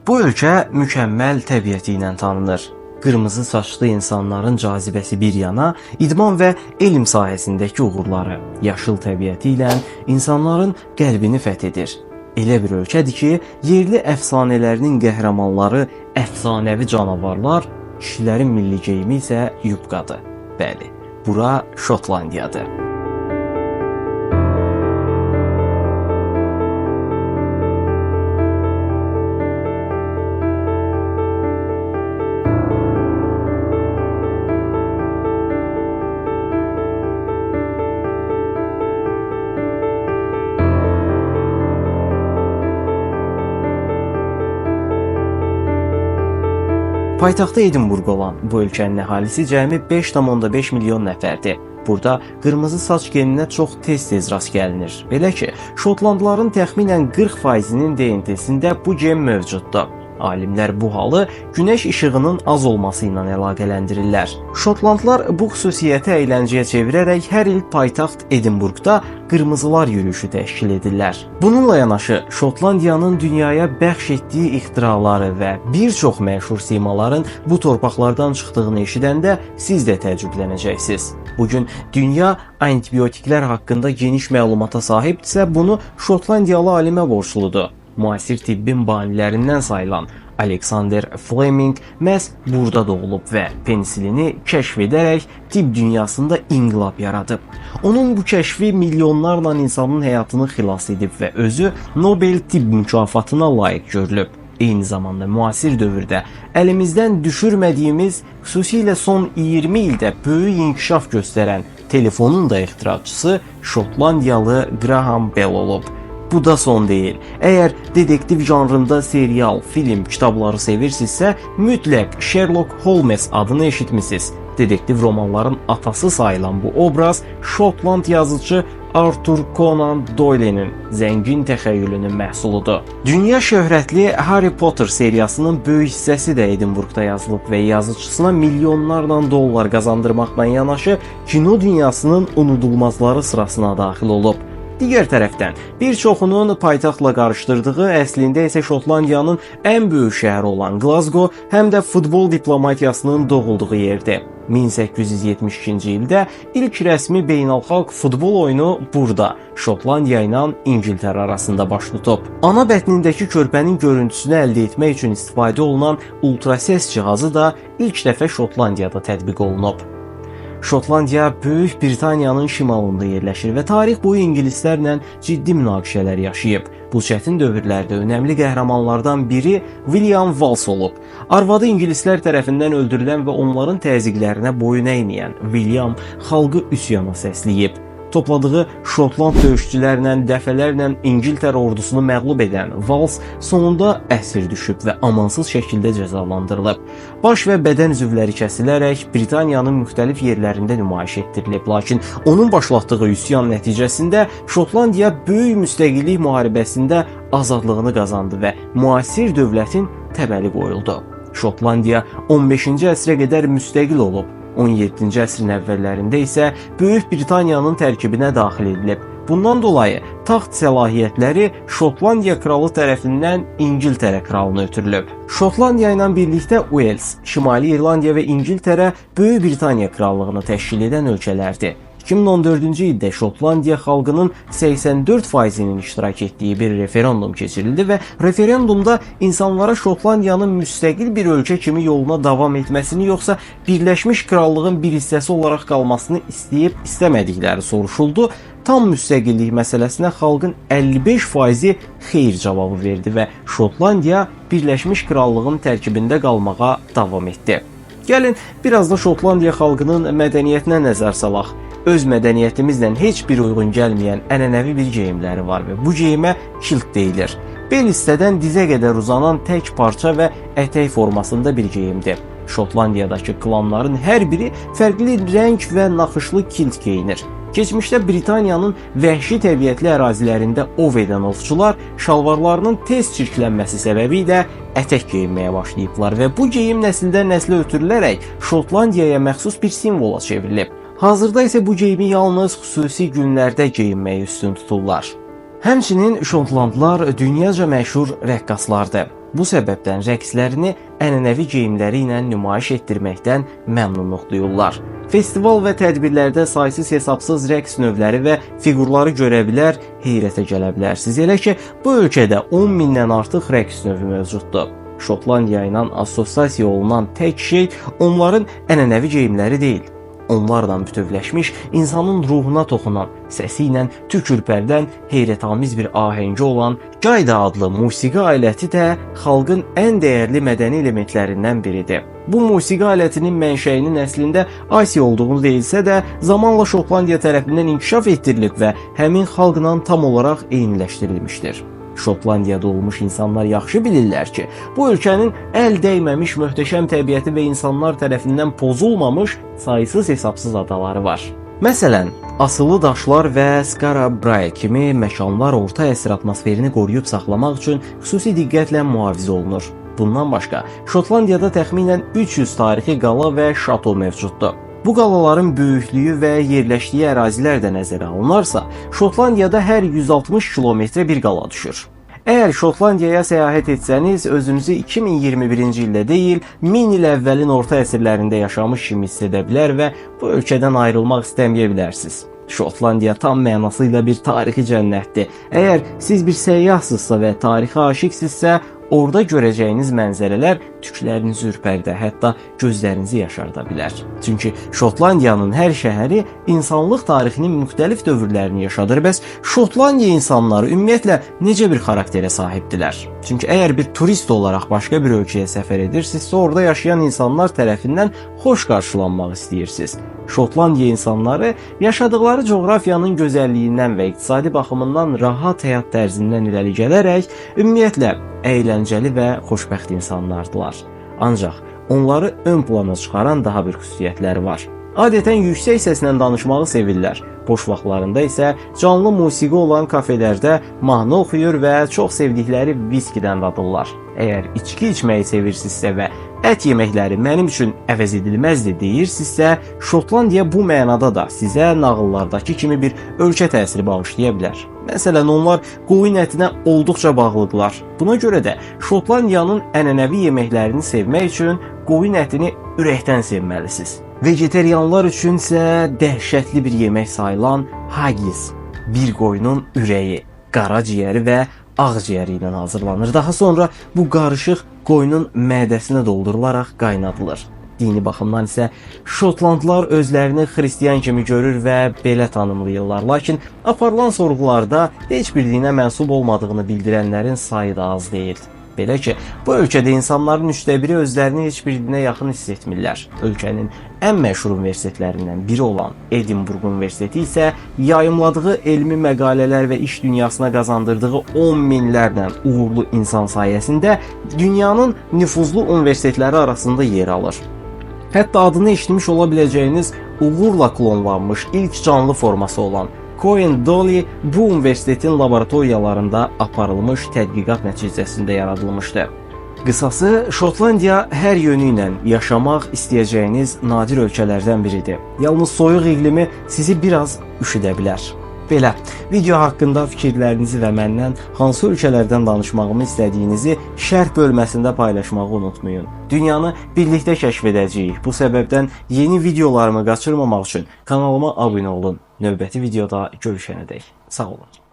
Bu ölkə mükəmməl təbiəti ilə tanınır. Qırmızı saçlı insanların cazibəsi bir yana, idman və elm sahəsindəki uğurları, yaşıl təbiəti ilə insanların qəlbini fəth edir. Elə bir ölkədir ki, yerli əfsanələrinin qəhrəmanları əfsanəvi canavarlar, kişilərin milli geyimi isə yubqadır. Bəli, bura Şotlandiyadır. Paytaxtı Edinburq olan bu ölkənin əhalisi cəmi 5,5 milyon nəfərdir. Burada qırmızı saç geninə çox tez-tez rast gəlinir. Belə ki, Şotlandların təxminən 40%-nin DNT-sində bu gen mövcuddur. Alimlər bu halı günəş işığının az olması ilə əlaqələndirirlər. Şotlandlar bu xüsusiyyəti əyləncəyə çevirərək hər il paytaxt Edinburqda qırmızılar yürüyüşü təşkil edirlər. Bununla yanaşı Şotlandiyanın dünyaya bəxş etdiyi ixtiraları və bir çox məşhur simaların bu torpaqlardan çıxdığını eşidəndə siz də təəccüblənəcəksiniz. Bu gün dünya antibiotiklər haqqında geniş məlumata sahibdirsə, bunu Şotlandiyalı alimə borcludur. Müasir tibbin banilərindən sayılan Alexander Fleming məhz burada doğulub və penisilini kəşf edərək tibb dünyasında inqilab yaradıb. Onun bu kəşfi milyonlarla insanın həyatını xilas edib və özü Nobel tibb mükafatına layiq görülüb. Eyni zamanda müasir dövrdə əlimizdən düşürmədiyimiz, xüsusilə son 20 ildə böyük inkişaf göstərən telefonun da ixtiraçısı Şotlandiyalı Graham Bell olub. Bu da son deyil. Əgər detektiv janrında serial, film, kitabları sevirsinizsə, mütləq Sherlock Holmes adını eşitmisiniz. Detektiv romanların atası sayılan bu obraz Şotland yazıcı Arthur Conan Doyle'nin zəngin təxəyyülünün məhsuludur. Dünya şöhrətli Harry Potter seriyasının böyük hissəsi də Edinburqda yazılıb və yazıçısına milyonlarla dollar qazandırmaqla yanaşı kino dünyasının unudulmazları sırasına daxil olub. Digər tərəfdən, bir çoxunun paytaxtla qarışdırdığı, əslində isə Şotlandiyanın ən böyük şəhəri olan Glasgow həm də futbol diplomatiyasının doğulduğu yerdir. 1872-ci ildə ilk rəsmi beynəlxalq futbol oyunu burada, Şotlandiya ilə İngiltərə arasında baş tutub. Ana bətnindəki körpənin görüntüsünü əldə etmək üçün istifadə olunan ultrasəs cihazı da ilk dəfə Şotlandiyada tətbiq olunub. Şotlandiya Böyük Britaniyanın şimalında yerləşir və tarix boyu ingilislərlə ciddi münaqişələr yaşayıb. Bu çətin dövrlərdə önəmli qəhrəmanlardan biri William Wallace olub. Arvadı ingilislər tərəfindən öldürülən və onların təzyiqlərinə boyun əyməyən William xalqı üsyana səsləyib. Topladığı Şotland döyüşçülərlə dəfələrlə İngiltərə ordusunu məğlub edən Wallace sonunda əsir düşüb və amansız şəkildə cəzalandırılıb. Baş və bədən üzvləri kəsilərək Britaniyanın müxtəlif yerlərində nümayiş etdirilib. Lakin onun başlatdığı üsyan nəticəsində Şotlandiya böyük müstəqillik müharibəsində azadlığını qazandı və müasir dövlətin təməli qoyuldu. Şotlandiya 15-ci əsrə qədər müstəqil olub. 17-ci əsrin əvvəllərində isə Böyük Britaniyanın tərkibinə daxil edilib. Bundan dolayı taxt səlahiyyətləri Şotlandiya kralı tərəfindən İngiltərə kralına ötürülüb. Şotlandiya ilə birlikdə Uels, Şimali İrlandiya və İngiltərə Böyük Britaniya krallığını təşkil edən ölkələrdir. 2014-cü ildə Şotlandiya xalqının 84%-nin iştirak etdiyi bir referendum keçirildi və referendumda insanlara Şotlandiyanın müstəqil bir ölkə kimi yoluna davam etməsini yoxsa Birləşmiş Krallığın bir hissəsi olaraq qalmasını istəyib istəmədikləri soruşuldu. Tam müstəqillik məsələsinə xalqın 55%-i xeyir cavabı verdi və Şotlandiya Birləşmiş Krallığın tərkibində qalmağa davam etdi. Gəlin biraz da Şotlandiya xalqının mədəniyyətinə nəzər salaq. Öz mədəniyyətimizlə heç bir uyğun gəlməyən ənənəvi bir geyimləri var və bu geyimə kilt deyilir. Bel hissədən dizə qədər uzanan tək parça və ətək formasında bir geyimdir. Şotlandiyadakı klanların hər biri fərqli rəng və naxışlı kilt geyinir. Keçmişdə Britaniyanın vəhşi təbiətli ərazilərində ov edən ovçular şalvarlarının tez çirklənməsi səbəbilə ətək geyinməyə başlayıblar və bu geyim nəsildən nəslə ötürülərək Şotlandiyaya məxsus bir simvola çevrilib. Hazırda isə bu geyimi yalnız xüsusi günlərdə geyinməyi üstün tuturlar. Həmçinin Şotlandlar dünyaca məşhur rəqqaslardır. Bu səbəbdən rəqslərini ənənəvi geyimləri ilə nümayiş etdirməkdən məmnunluq duyurlar. Festival və tədbirlərdə saysız hesabsız rəqs növləri və fiqurları görə bilər, heyrətə gələ bilərsiniz. Elə ki, bu ölkədə 10 mindən artıq rəqs növü mövcuddur. Şotlandiya ilə assosiasiya olunan tək şey onların ənənəvi geyimləri deyil. Onlarla bütövləşmiş, insanın ruhuna toxunan, səsi ilə tük ürpərdən heyrətamiz bir ahəngi olan gayda adlı musiqi aləti də xalqın ən dəyərli mədəni elementlərindən biridir. Bu musiqi alətinin mənşəyinin əslində Asiya olduğunu deyilsə də, zamanla Şotlandiya tərəfindən inkişaf etdirilib və həmin xalqla tam olaraq eyniləşdirilmişdir. Şotlandiyada olmuş insanlar yaxşı bilirlər ki, bu ölkənin əl dəyməmiş möhtəşəm təbiəti və insanlar tərəfindən pozulmamış saysız hesabsız adaları var. Məsələn, asılı daşlar və Skara Brae kimi məkanlar orta əsr atmosferini qoruyub saxlamaq üçün xüsusi diqqətlə mühafizə olunur. Bundan başqa, Şotlandiyada təxminən 300 tarixi qala və şato mövcuddur. Bu qalaların böyüklüyü və yerləşdiyi ərazilər də nəzərə alınarsa, Şotlandiyada hər 160 kilometrə bir qala düşür. Əgər Şotlandiyaya səyahət etsəniz, özünüzü 2021-ci ildə deyil, 1000 il əvvəlin orta əsrlərində yaşamış kimi hiss edə bilər və bu ölkədən ayrılmaq istəməyə bilərsiniz. Şotlandiya tam mənası ilə bir tarixi cənnətdir. Əgər siz bir səyyahsınızsa və tarixə aşiqsinizsə, orada görəcəyiniz mənzərələr tüklərinizi ürpərdə, hətta gözlərinizi yaşarda bilər. Çünki Şotlandiyanın hər şəhəri insanlıq tarixinin müxtəlif dövrlərini yaşadır. Bəs Şotlandiya insanları ümumiyyətlə necə bir xarakterə sahibdilər? Çünki əgər bir turist olaraq başqa bir ölkəyə səfər edirsinizsə, orada yaşayan insanlar tərəfindən xoş qarşılanmaq istəyirsiniz. Şotlandiya insanları yaşadıkları coğrafiyanın gözəlliyindən və iqtisadi baxımından rahat həyat tərzindən irəli gələrək ümumiyyətlə əyləncəli və xoşbəxt insanlardılar. Ancaq onları ön plana çıxaran daha bir xüsusiyyətləri var. Adətən yüksək səslə danışmağı sevirlər. Boş vaxtlarında isə canlı musiqi olan kafelərdə mahnı oxuyur və çox sevdikləri viskidən dadırlar. Əgər içki içməyi sevirsinizsə və ət yeməkləri mənim üçün əvəz edilməzdir deyirsinizsə, Şotlandiya bu mənada da sizə nağıllardakı kimi bir ölkə təsiri bağışlaya bilər. Məsələn, onlar qoyun ətinə olduqca bağlıdırlar. Buna görə də Şotlandiyanın ənənəvi yeməklərini sevmək üçün qoyun ətini ürəkdən sevməlisiniz. Vegetarianlar üçün isə dəhşətli bir yemək sayılan haggis, bir qoyunun ürəyi, qaraciyəri və ağciyəri ilə hazırlanır. Daha sonra bu qarışıq qoyunun mədəsinə doldurularaq qaynadılır. Dini baxımdan isə Şotlandlar özlərini xristian kimi görür və belə tanımlayırlar. Lakin aparılan sorğularda heç bir dinə mənsub olmadığını bildirənlərin sayı da az deyil. Belə ki, bu ölkədə insanların üçdə biri özlərini heç bir dinə yaxın hiss etmirlər. Ölkənin ən məşhur universitetlərindən biri olan Edinburgh Universiteti isə yayımladığı elmi məqalələr və iş dünyasına qazandırdığı 10 minlərlə uğurlu insan sayəsində dünyanın nüfuzlu universitetləri arasında yer alır. Hətta adını eşitmiş ola biləcəyiniz uğurla klonlanmış ilk canlı forması olan Cohen Dolly bu universitetin laboratoriyalarında aparılmış tədqiqat nəticəsində yaradılmışdı. Qısası, Şotlandiya hər yönü ilə yaşamaq istəyəcəyiniz nadir ölkələrdən biridir. Yalnız soyuq iqlimi sizi biraz üşüdə bilər. Belə, video haqqında fikirlərinizi və məndən hansı ölkələrdən danışmağımı istədiyinizi şərh bölməsində paylaşmağı unutmayın. Dünyanı birlikdə kəşf edəcəyik. Bu səbəbdən yeni videolarımı qaçırmamaq üçün kanalıma abunə olun. Növbəti videoda görüşənədək. Sağ olun.